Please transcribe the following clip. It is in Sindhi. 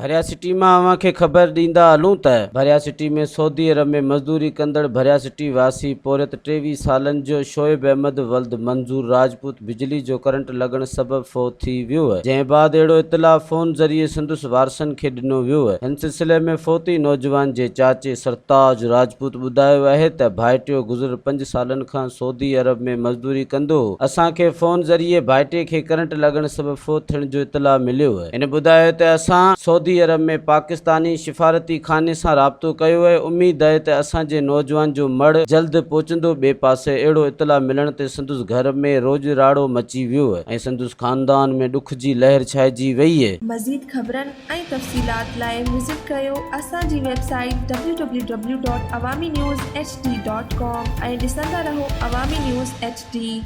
ڀريا سٽي مان اوهان کي خبر ڏيندا هلون ته ڀريا سٽي ۾ سعودي عرب ۾ مزدوري ڪندڙ ڀريا سٽي واسي پورهيت 23 سالن جو شعيب احمد ولد منظور راجپوت بجلي جو ڪرنٽ لڳڻ سبب فوت ٿي ويو جنهن بعد اهڙو اطلاع فون ذريعي سندس وارثن کي ڏنو ويو. هن سلسلي ۾ فوتي نوجوان جي چاچي سرتاج راجپوت ٻڌايو آهي ته ڀائٽيو گذريل پنج سالن کان سعودي عرب ۾ مزدوري ڪندو هو اسان کي فون ذريعي ڀائٽي کي ڪرنٽ لڳڻ سبب فوت ٿيڻ جو اطلاع مليو. هن ٻڌايو ته اسان سعودي عرب ۾ پاڪستاني سفارتي خاني سان رابطو ڪيو آهي، اميد آهي ته اسان جي نوجوان جو مڙهه جلد پهچندو، ٻئي پاسي اهڙو اطلاع ملڻ تي سندس گهر ۾ روڄ راڙو مچي ويو ۽ سندس خاندان ۾ ڏک جي لهر ڇائجي وئي. مزيد خبرن ۽ تفصيلات لاء وزٽ ڪريو اسان جي website W W W dot Awami news H D dot com ۽ ڏسندا رهو عوامي نيوز ايڇ ڊي.